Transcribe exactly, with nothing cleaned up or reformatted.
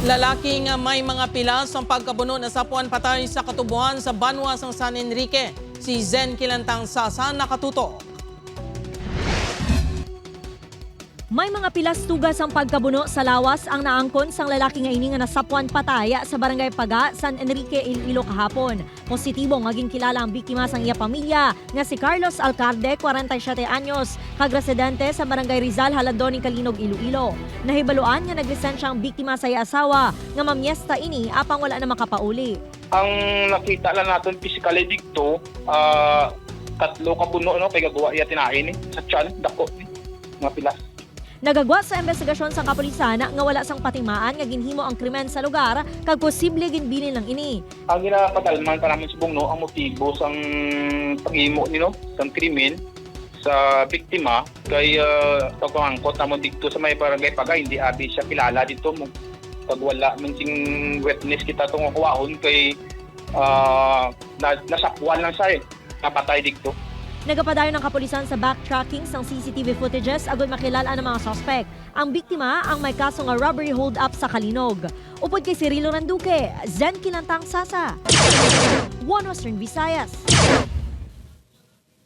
Lalaki nga may mga pilas sang pagkabuno nasapwan patay sa katubohan sa banwa sang San Enrique. Si Zen Kilantang Sasa nakatuto. May mga pilas tugas ang pagkabuno sa lawas ang naangkon sang lalaki nga ini nga nasapwan patay sa Barangay Paga, San Enrique, Iloilo kahapon. Positibo nga ginkilala ang biktima sang iya pamilya nga si Carlos Alcarde, kwarenta y siyete anyos, kag residente sa Barangay Rizal, Halandoning, Calinog, Iloilo. Nahibaluan nga naglisensya ang biktima sa iya asawa nga mamiesta ini apang wala na makapauli. Ang nakita lang naton physically didto, ah, tatlo ka puno, no, kay gagwa iya tinae ni sa tiyan, dako ni, mga pilas. Nagagwa sa investigasyon sang kapulisan nga wala sang patimaan nga ginhimo ang krimen sa lugar kag posible ginbilin lang ini. Ang ginapadalman pa namin subong, no, ang motibo sang paghimo ni, no, sang krimen sa biktima kay, ah, pagpangangkot namon didto sa may barangay Paga, hindi abi siya kilala didto mo. Pag wala man sing witness kita tong kuwahon kay, ah, na-, nasapwan lang siya eh. Napatay didto. Nagapadayon ang kapulisan sa backtracking sang C C T V footages agud makilal-an ang mga suspect. Ang biktima ang may kaso nga robbery hold-up sa Calinog. Upod kay Cirilo Randuque, Zen Kilantang Sasa, One Western Visayas.